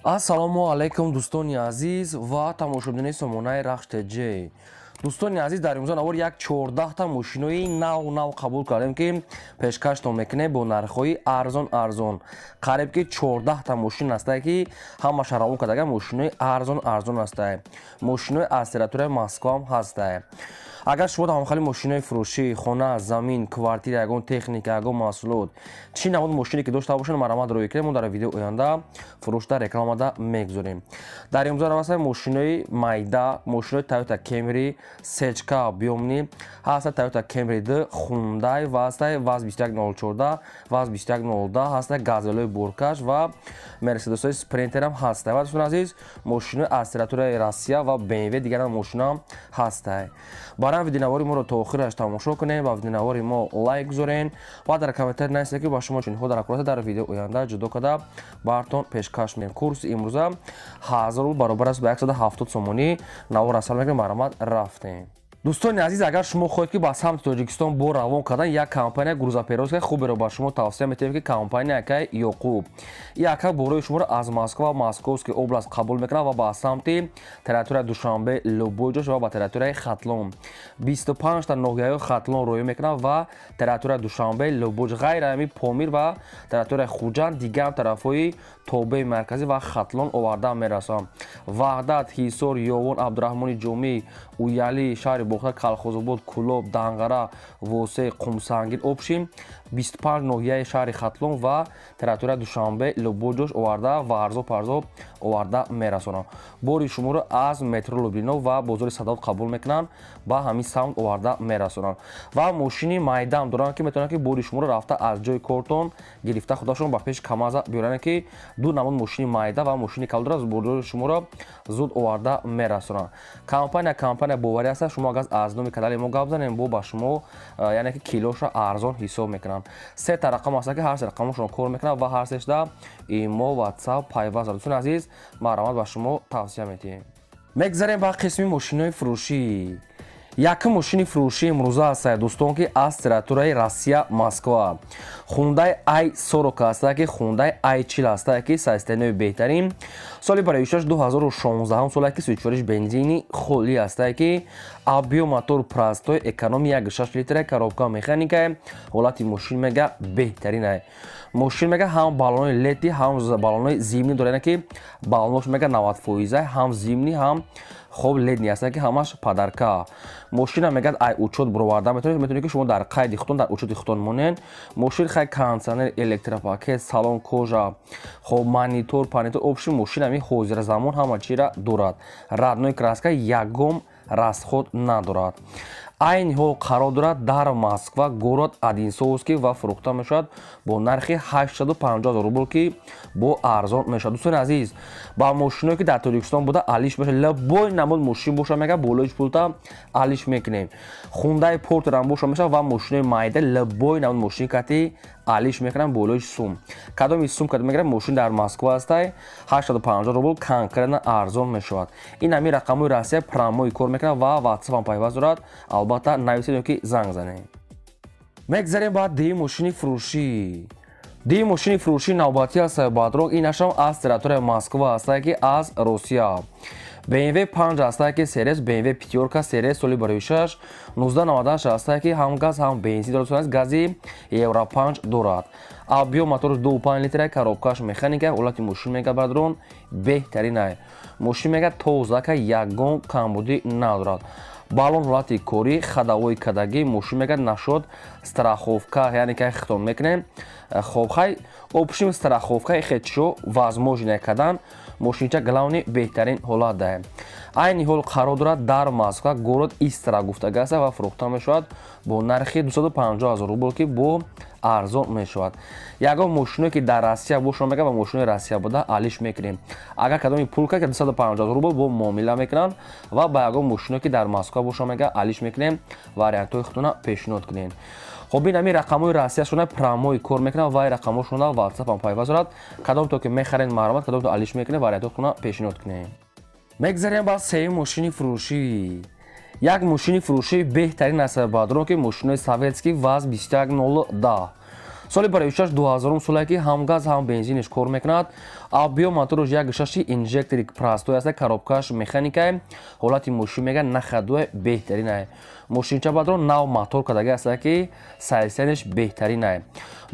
Ассалому алайкум, дӯстони азиз ва тамошобинони сомонаи Рахш ТЖ. Дӯстони азиз, дар имрӯза навор як 14та мошинои нав нав қабул кардем, ки пешкаштон мекунем бо нархҳои арзон арзон. Қариб ки 14та мошин ҳастае, ки ҳамаша равон кардага, мошинои арзон арзон ҳастае. Мошинои аз территорияи Москваам ҳастае. Агар шумо ҳамхели мошинои фурӯшӣ, хона, замин, квартира, ягон техника, ягон маҳсулот, чӣ намуд мошине ки дошта бошед, марҳамат, рӯй кунед, мо дар видеои оянда фурӯшда рекламада мегузорем. Дар имрӯза равастаи мошинои майда, мошинои Toyota Camry, сечка объёмный, ҳаста Toyota Camry 2, Hyundai ва ҳастай ВАЗ 2104, ВАЗ 2110, ҳастай газелои боркаш ва Мерседесои Спринтерам ҳастай. Ва, дӯстони азиз, мошинои аз территорияи Россия ва BMW, дигарам мошинаам ҳастай. Барам видеонавори моро то охираш тамошо кунед ва видеонавори мо лайк гузорен ва дар комментар нависед, ки ба шумо чунинҳо дар акурата дар видео оянда ҷудо карда бартон пешкаш мекунем. Курси имрӯза 1000 рубл баробар аст ба 170 сомонӣ. Навор асал мекунем, марҳамат, рафтем. Дӯстони азиз, агар шумо хоҳед, ки ба самти Тоҷикистон бор равон кардан, як компания грузоперевозка хуберо ба шумо тавсия метиҳем, ки компания акай Ёқуб. И ака борои шуморо аз Москва ва Московский область қабул мекунад ва ба самти территорияи Душанбе, любой ҷош, ва ба территорияи Хатлон, 25та ноҳияҳои Хатлон роӣ мекунад ва территорияи Душанбе, любой ҷо, ғайр ами Помир ва территорияи Хуҷанд, дигарам тарафҳои тобеи марказӣ ва Хатлон оварда мерасонад. Ваҳдат, Ҳисор, Ёвон, Абдураҳмони Ҷомӣ, Уялӣ, шаҳри Бохтар, Калхозобод, Кӯлоб, Данғара, Восе, Қумсангир, общем 25 ноҳияи шаҳри Хатлон ва территорияи Душанбе, любой ҷош оварда ва арзо парзо оварда мерасонанд. Бори шуморо аз метро Люблино ва бозори Садовод қабул мекунанд, ба ҳамин самт оварда мерасонанд. Ва мошини майдаам доранд, ки метавонанд, ки бори шуморо рафта аз ҷои кортон гирифта, худашон ба пеши Камаза биёранд, ки ду намуд мошини майда ва мошини калон дорад, бори шуморо зуд оварда мерасонанд. Компания боварӣ аст. Шумо агар аз номи канали мо гап занем, бо ба шумо, яъне ки килоша арзон ҳисоб мекунанд. Сета рақам аст, ки ҳар се рақамошон кор мекунад ва ҳар сешда имо, WhatsApp пайваст. Дӯстони азиз, марҳамат, ба шумо тавсия метиҳем. Мегзарем ба қисми мошинои фурӯшӣ. Якум мошини фурӯшӣ имрӯза ҳастае, дӯстон, ки аз территорияи Россия, Москва, Хундай ай 40 ҳастае, ки Хундай ай 40 ҳастае, ки состоянияи беҳтарин, соли бароишаш 2016 соле, ки сучориш бензини холӣ ҳастае, ки объём мотор простой, эконом, 1,6 литра, коробка механика. Ҳолати мошин мега беҳтаринае. Мошин мега ҳам баллонои летний, ҳам баллонои зимний дорад, ки баллонош мега 90 фоиза, ҳам зимний, ҳам хоб летний ҳастанд, ки ҳамаш подарка. Мошина мегӯяд, ай учёт буроварда метавонед, метавонед, ки шумо дар қайди худтон, дар учёти худтон монед. Мошин хай кондиционер, электропакет, салон кожа, хоб монитор, панитор, общем мошин ҳами ҳозира замон ҳама чиро дорад. Родной краска, ягон расход надорад. Айни ҳол қарор дорад дар Москва, город Одинцовский, ва фурӯхта мешавад бо нархи 850 000 рубл, ки бо арзон мешавад. Дӯстони азиз, ба мошиное ки дар Тоҷикистон буда, алиш мешавад. Любой намуд мошин боша, мега болои пулта алиш мекунем. Хундаи Портерам боша мешавад ва мошинои майда, любой намуд мошин кати алиш мекунам болои сум. Кадоми сум кад мегирам, мошин дар Москва ҳастай, 850 рубл конкретно арзон мешавад. Ин ҳамин рақамҳои Россия прямой кор мекунад ва WhatsApp пайваст дорад. Албатта, нависед ё ки занг занед. Мегзарем ба дуюм мошини фурӯшӣ. Дуюм мошини фурӯшии навбатӣ ҳастае, бадрок, ин ашам аз территорияи Москва ҳастае, ки аз Россия, BMW 5 ҳастае, ки серес BMW пятёрка серес, соли бароишаш 1998 ҳастае, ки ҳам газ, ҳам бензин дорад, гази Евро 5 дорад. Объём моторш 2,5 литра, коробкаш механика. Ҳолати мошин мега, бародарон, беҳтаринае. Мошин мега тозака, ягон камбудӣ надорад. Баллон ҳолати корӣ, ходовой кадагӣ. Мошин мега нашод страховка, яъне ки хитон мекунем. Хоб, хай, общем страховка хечшо возможно кардан. Мошинча главный беҳтарин ҳолат даҳем. Айни ҳол қарор дорад дар Москва, город Истра гуфтага аст, ва фурӯхта мешавад бо нархи 250 000 рубл, ки бо арзон мешавад. Ягон мошиное ки дар Россия боша, мега ба мошинои Россия буда алиш мекунем. Агар кадоми пул кард, 250 000 рубл бо муомила мекунанд ва ба ягон мошиное ки дар Москва боша, мега алиш мекунем. Вариантҳои худтона пешниҳод кунем. Хоб, ин ҳамин рақамҳои Россияшона прямой кор мекунад ва рақамҳошона WhatsApp пайваст дорад. Кадомто ки мехаред, марҳамат, кадомто алиш мекунед, вариантҳои худтона пешниҳод кунем. Мегзарем ба сеюм мошини фурӯшӣ. Як мошини фурӯшии беҳтарин аст, бадрон, ки мошинои советский ВАЗ 2110. Соли барои 2000 соле ки ҳам газ ҳам бензиниш кор мекунад. Объём мотораш 1.6 инжектори простой аст, коробкаш механикае. Ҳолати мошин мега на ходовой, беҳтаринае. Мошинча бадро нав мотор кардага аст ки состоянияш беҳтаринае.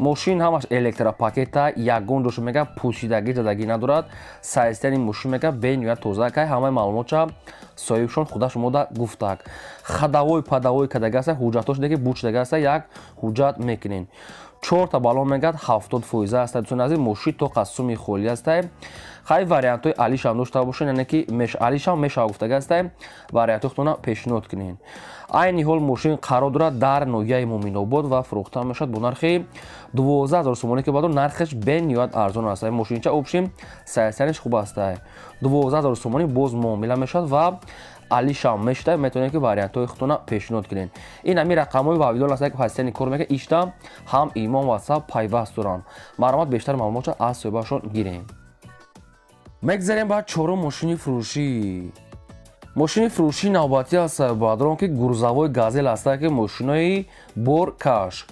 Мошин ҳамаш электропакета, ягон ҷош мега пӯсидагӣ задагӣ надорад. Состоянияи мошин мега бениҳоят тоза кай. Ҳамаи маълумотша соҳибшон худаш мода гуфтак. Ходовой падовой кардага аст, ҳуҷҷатош деки бучдага аст, як ҳуҷҷат мекунен. Чорта баллон мегӯяд 70% аст. Дӯстони азиз, мошин то қасуми холӣ аст. Хай, вариантҳои алишам дошта бошед, яъне ки алишам мешава гуфтага аст, вариантҳои худтона пешниҳод кунед. Айни ҳол мошин қарор дорад дар ноҳияи Муминобод ва фурӯхта мешавад бо нархи 12 000 сомонӣ, ки баъдо нархаш бениҳоят арзон аст. Мошинча общем состоянияш хуб аст. 12 000 сомонӣ боз муомила мешавад ва алишам мешуда, метавонед ки вариантҳои худтона пешниҳод кунед. Ин ҳамин рақамҳои вавилон аст ки пасияни кор мекунад, ишта ҳам имон ватсап пайваст доранд. Марҳамат, бештар маълумотро аз соҳибашон гирем. Мегзарем ба чорум мошини фурӯшӣ. Мошини фурӯшии навбатӣ аст бадрон ки грузовой Газел аст ки мошинои боркаш.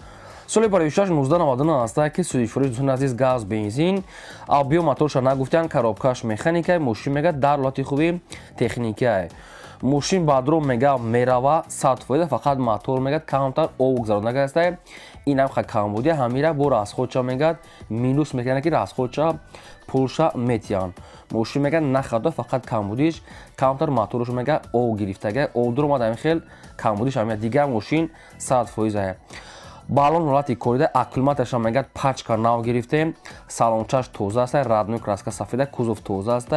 Соли барои 1999 аст ки сӯзишвории, дӯстони азиз, газ, бензин, объём моторша нагуфтян, коробкаш механика. Мошин мега дар ҳолати хуби техникия. Мошин бадрон мега мерава 100%, фақат мотор мегад камтар об гузаронда аст. Инам ха камбудия, ҳамира бо расходча мегад минус мекунад ки расходча пулша метиҳанд. Мошин мега на ходовой, фақат камбудиш камтар моторш мега об гирифтага, об дуромад, ҳамин хел камбудиш ҳамин. Дигар мошин 100%. Баллон ҳолати корида, аккумуляторшам мегӯяд пачка нав гирифтем, салончаш тоза аст, родной краска сафеда, кузов тоза аст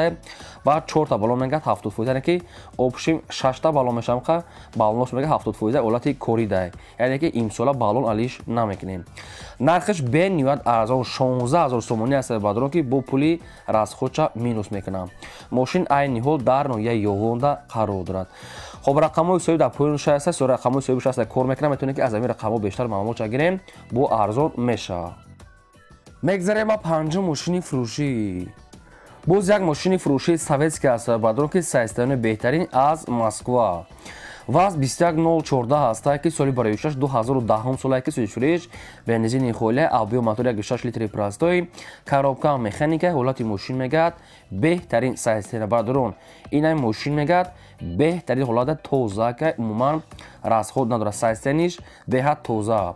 ва чорта баллон мегӯяд 70%, яъне ки общем шашта баллон мешавам ка баллонош мегӯяд 70% ҳолати корида, яъне ки имсола баллон алиш намекунем. Нархаш бениҳоят арзон, 16 000 сомонӣ аст бадрон ки бо пули расходча минус мекунам. Мошин айни ҳол дар ноҳияи Ёвонда қарор дорад. Хоб, рақамҳои соҳиб дар поён шаста, рақамҳои соҳиб шаста кор мекунам, метавонед ки аз ҳамин рақамҳо бештар маълумотша гирем, бо арзон мешавад. Мегзарем ба панҷум мошини фурӯшӣ. Боз як мошини фурӯшии советский аст бадрон ки состояние беҳтарин аз Москва. ВАЗ 21014 ҳаста ки соли барои 2010 солае ки сӯзишвориш бензини холия, объём мотор 1.6 литри простой, коробка механика. Ҳолати мошин мегӯяд беҳтарин состояние. Бародарон, инам мошин мегӯяд беҳтарин ҳолата, тоза ка, умуман расход надорад, состоянияш беҳад тоза.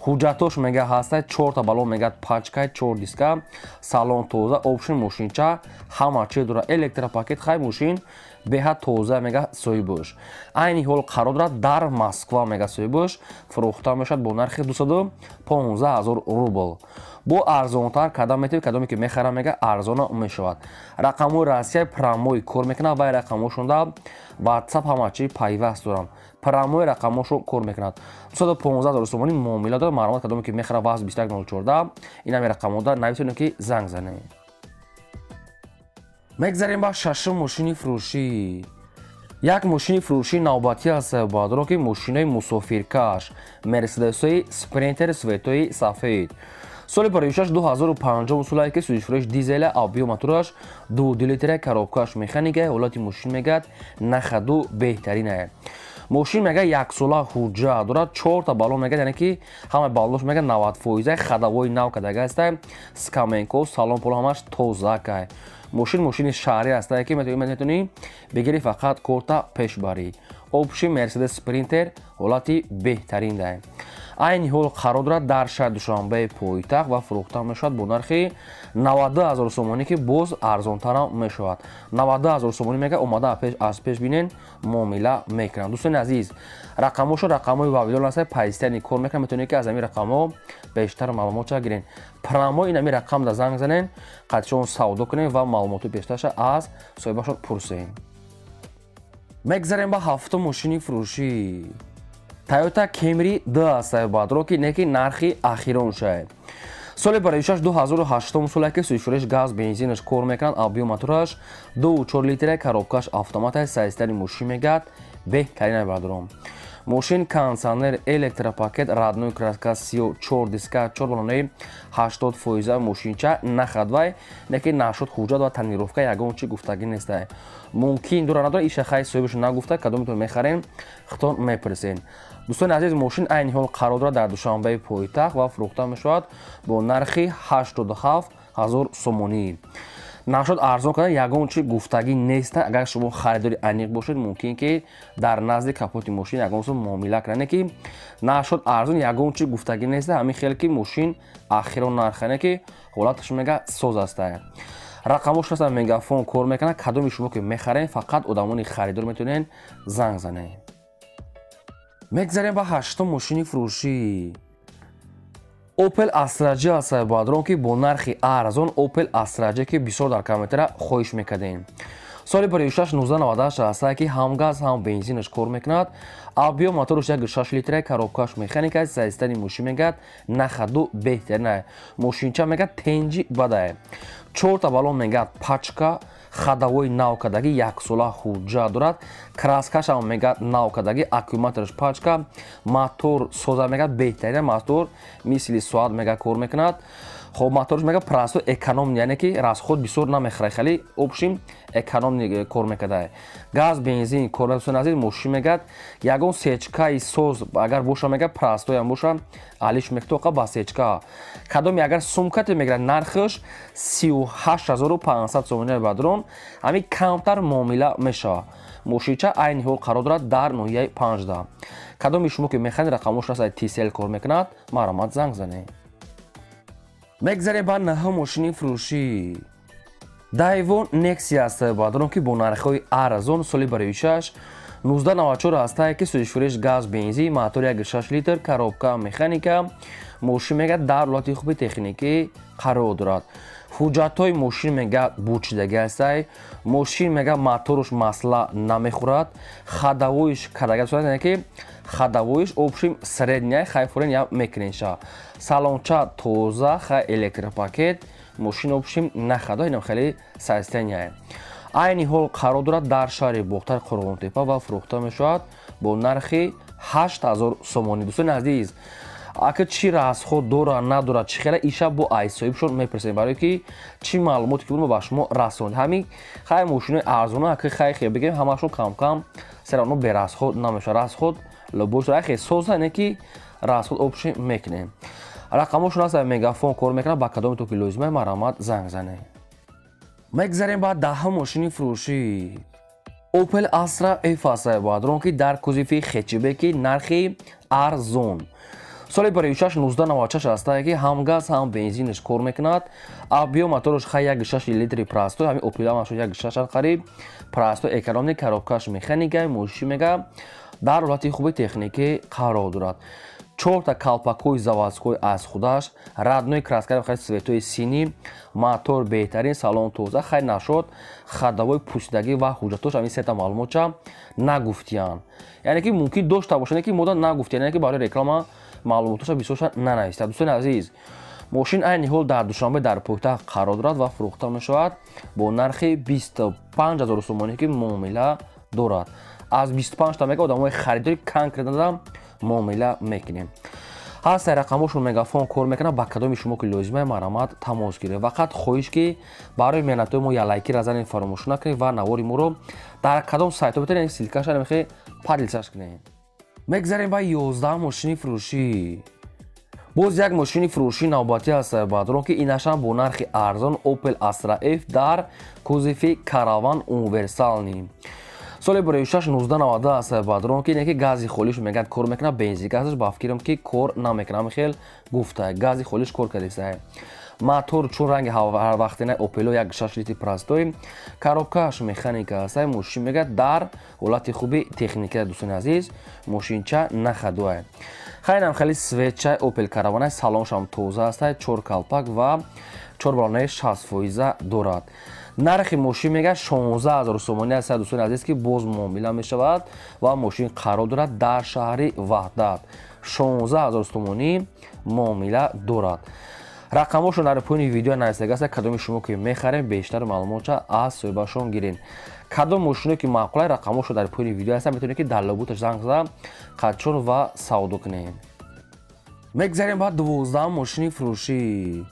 Ҳуҷҷатош мега ҳаста, чорта баллон мегӯяд пачка, чор диска, салон тоза, общем мошинча ҳама чи дорад, электропакет. Хай, мошин беҳад тоза мега соҳибош. Айни ҳол қарор дорад дар Москва мега соҳибош, фурӯхта мешавад бо нархи 215 000 рубл. Бо арзонтар кадам метавед, кадоме ки мехарам мега арзона мешавад. Рақамҳои Россия прямой кор мекунад ва рақамҳошонда ватсап ҳама чи пайваст доранд, прямой рақамҳошо кор мекунад. 215 000 сомонӣ муомила дорад. Маълумот, кадоме ки мехарад ВАЗ 2104, инами рақамҳода нависонед ки занг занед. Мегзарем ба шашум мошини фурӯшӣ. Як мошини фурӯшии навбатӣ аст баъдро ки мошинои мусофиркаш Мерседесои Спринтер цветои сафед. Соли барои 2005 солае ки сӯзишвориш дизеля, объём мотораш 2 литра, коробкаш механика. Ҳолати мошин мегӯяд на ходу, беҳтаринае. Мошин мега яксола ҳуҷҷат дорад, чорта баллон мега, яъне ки ҳамаи баллош мега 90%, ходовой нав кардага аста, скаменко, салон поло ҳамаш тоза кай. Мошин мошини шаҳрӣ аст ки метавонӣ бигирӣ, фақат корта пеш барӣ. Общий Мерседес Спринтер ҳолати беҳтарин даҳем. Айни ҳол қарор дорад дар шаҳри Душанбеи пойтахт ва фурӯхта мешавад бо нархи 92 000 сомонӣ ки боз арзонтарам мешавад. 92 000 сомонӣ мега, омада аз пеш бинен, муомила мекунанд. Дӯстони азиз, рақамҳошо рақамҳои вавилон аст, постоянно кор мекунанд, метавонед ки аз ҳамин рақамҳо бештар маълумотша гирен. Прямо ин ҳамин рақам да занг занен, қатишон савдо кунем ва маълумоти бештарша аз соҳибашон пурсем. Мегзарем ба ҳафтум мошини фурӯшӣ. Toyota Camry 2 аст бадро ки не ки нархи ахирон шавад. Соли барои 2008 соле ки сӯзишвориш газ, бензинаш кор мекунад, объём мотораш 2.4 литра, коробкаш автомат, состояние мошин мегӯяд беҳтарин, бародарон. Мошин кондиционер, электропакет, родной краска, сиё, 4 диска, 4 баллонаи 80%. Мошинча нахадвай, неки нашуд ҳуҷҷат ва тонировка ягон чи гуфтагӣ нестай. Мумкин дора надора, иша хай соҳибашо нагуфта, кадомитон мехарен, хитон мепурсен. Дӯстони азиз, мошин айни ҳол қарор дорад дар Душанбеи пойтахт ва фурӯхта мешавад бо нархи 87 000 сомонӣ. Нашуд арзон кардан ягон чи гуфтагӣ нест. Агар шумо харидори аниқ бошед, мумкин ки дар назди капоти мошин ягон сум муомила кунед, ки нашуд арзон ягон чи гуфтагӣ нест. Ҳамин хел ки мошин ахирон нархане ки ҳолаташ мега соз аста. Рақамош ҳаста, мегафон кор мекунад. Кадоми шумо ки мехарен, фақат одамони харидор метавонед занг занед. Мегзарем ба ҳаштум мошини фурӯшӣ. Opel Astra J аст, бадрон, ки бо нархи арзон Opel Astra J, ки бисёр дар комментара хоҳиш мекардем. Соли 2006 1998 аст, ки ҳам газ, ҳам бензинаш кор мекунад. Объём мотораш 1,6 литра, коробкаш механика, состояние мошин мегад нахаду беҳтарина. Мошинча мегад тенҷи бадае. Чорта баллон мегад пачка, ходовой нав кардагӣ, яксола ҳуҷҷат дорад, краскашам мегад нав кардагӣ, аккумулятораш пачка, мотор соза мегад беҳтарина, мотор мисли соат мега кор мекунад. Хоб, мотораш мега простой, экономный, яъне ки расход бисёр намехӯрад, хеле общем экономный кор мекарда. Газ, бензин кор мекунад. Азиз, мошин мегад ягон сечкаи соз агар боша, мега простоям боша, алиш мектоқа ба сечка. Кадоми агар сумкате мегирад, нархаш 38 500 сомони, бадрон, ҳамин камтар муомила мешавад. Мошинча айни ҳол қарор дорад дар ноҳияи Панҷда. Кадоми шумо ки мехоҳед, рақамош аст, Тисел кор мекунад, марҳамат, занг занед. Мегзарем ба наҳум мошини фурӯшӣ. Дайвон Нексия аст, бадрон, ки бо нархҳои арзон, соли 2006 1994 ҳастае, ки сӯзишфурӯш газ, бензин, мотор 1,6 литр, коробка механика. Мошин мегӯяд дар ҳолати хуби техникӣ қарор дорад. Ҳуҷҷатҳои мошин мегӯяд бучидагӣ ҳастай. Мошин мегӯяд моторуш масла намехӯрад, ходовойш кардага, яъне ки ходовойш общем средняя, хай фурен я мекунеша. Салонча тоза, хай электропакет, мошин общем нахадо, инам хеле состояние. Айни ҳол қарор дорад дар шаҳри Бохтар, Қурғонтепа ва фурӯхта мешавад бо нархи 8000 сомонӣ. Дӯстони азиз, ака чӣ расход дора, надорад, чӣ хела, иша бо айсоибшон мепурсем, барое ки чӣ маълумоте ки буд, мо ба шумо расонед. Ҳамин хай мошинои арзона, ака хай хе бигем, ҳамашон камкам серавно берасход намешавад. Расход лобош дора, хе соза не ки расход общем мекунем. Рақамошон аст, мегафон кор мекунад. Ба кадоме то ки лозима, марҳамат, занг занед. Мегзарем ба даҳум мошини фурӯшӣ. Opel Astra F аст, бадрон, ки дар кузови хэтчбеки нархи арзон, соли 2006 1996 ҳастае, ки ҳам газ, ҳам бензинаш кор мекунад. Объём мотораш хай 1,6 литри простой, ҳамин Opel ҳамашон 1,6 қариб, простой, экономный, коробкаш механика. Мошин мега дар ҳолати хуби техникӣ қарор дорад. Чорта калпакҳои заводской аз худаш, родной краска, хай цветои синий, мотор беҳтарин, салон тоза, хай нашод ходовой пусидагӣ ва ҳуҷҷатош. Ҳамин сета маълумотча нагуфтиянд, яъне ки мумкин дошта бошанд, ки мода нагуфтиянд, яъне ки барои реклама маълумотоша бисёрша нанависта. Дӯстони азиз, мошин айни ҳол дар Душанбе, дар пойтахт қарор дорад ва фурӯхта мешавад бо нархи 25 000 сомонӣ, ки муомила дорад. Аз 25 та мега одамои харидори конкретно муомила мекунем. Ҳастаи рақамошон, мегафон кор мекунад. Ба кадоми шумо ки лозима, марҳамат, тамос гиред. Фақат хоҳиш, ки барои меҳнатҳои мо як лайкира занед, фаромӯш накунед ва навори моро дар кадом сайтҳо метавонед, ссылкаша мехе поделиться кунед. Мегзарем ба 11 мошини фурӯшӣ. Боз як мошини фурӯшии навбатӣ аст, бадрон, ки инашам бо нархи арзон, Opel Astra F дар кузови караван универсальный, соли 2006 1990 аст, бадрон, ки неки гази холиш мегӯяд кор мекунад, бензин газаш ба фикрам ки кор намекунад, хел гуфта гази холиш кор кардеста. Мотор чун ранги ҳарвақтина Опело 1,6 литри простой, коробкааш механика аст. Мошин мегӯяд дар ҳолати хуби техника. Дӯстони азиз, мошинча нахадуа, хайнам хеле свеча Опел Каравана, салоншам тоза аст, чор калпак ва чор балонаи 60% дорад. Нархи мошин мегӯяд 16 000 сомонӣ аст, дӯстони азиз, ки боз муомила мешавад ва мошин қарор дорад дар шаҳри Ваҳдат, 16 000 сомонӣ муомила дорад. Рақамошон дар поёни видео нависага аст. Кадоми шумо ки мехарем, бештар маълумотша аз соҳибашон гирен. Кадом мошино ки маъқулай, рақамошо дар поёни видео ҳаст, метавонед ки дар лобуташ занг зада қатчон ва савдо кунед. Мегзарем ба 12 мошини фурӯшӣ.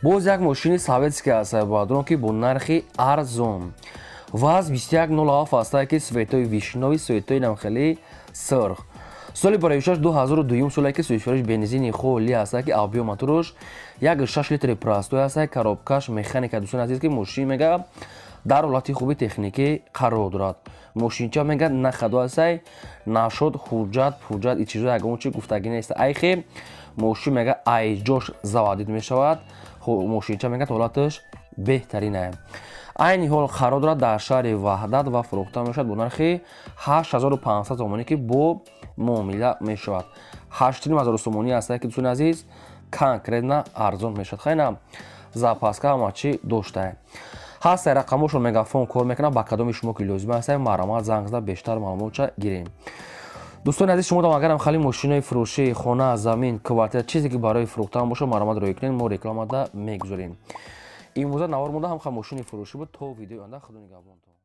Боз як мошини советский аст, бародарон, ки бо нархи арзон. ВАЗ 2107 ҳастае, ки цветои вишнёвый, цветои намхели сурх. Соли бароишаш 2002 соле, ки сӯишориш бензини холи ҳастае, ки объём моторуш 1,6 литри простой ҳастае, коробкаш механика. Дӯстони азиз, ки мошин мега дар ҳолати хуби техникӣ қарор дорад. Мошинча мега на хадо ҳастае, нашод ҳуҷҷат пуҷҷат и чизо ягон чи гуфтагӣ нест. Айхе мошин мега айҷош заводить мешавад. Мошинча мега ҳолаташ беҳтаринае. Айни ҳол қарор дорад дар шаҳри Ваҳдат ва фурӯхта мешавад бо нархи 8500 сомонӣ, ки бо муомила мешавад. 8500 сомонӣ ҳастае, ки, дӯстони азиз, конкретно арзон мешавад. Хайна, запаска ҳама чӣ доштае. Ҳастае, рақамошон мегафон кор мекунад. Ба кадоми шумо ки лозим ҳастае, марҳамат, занг зада бештар маълумотша гирем. Дӯстони азиз, шумо агарам хали мошинои фурӯшӣ, хона, замин, квартира, чизе ки барои фурӯхтан бошад, марҳамат, рӯй кунед, мо рекламада мегузорем. Имрӯза навор монда ҳам мошини фурӯшӣ буд. То видеои оянда, худо нигаҳбонтон.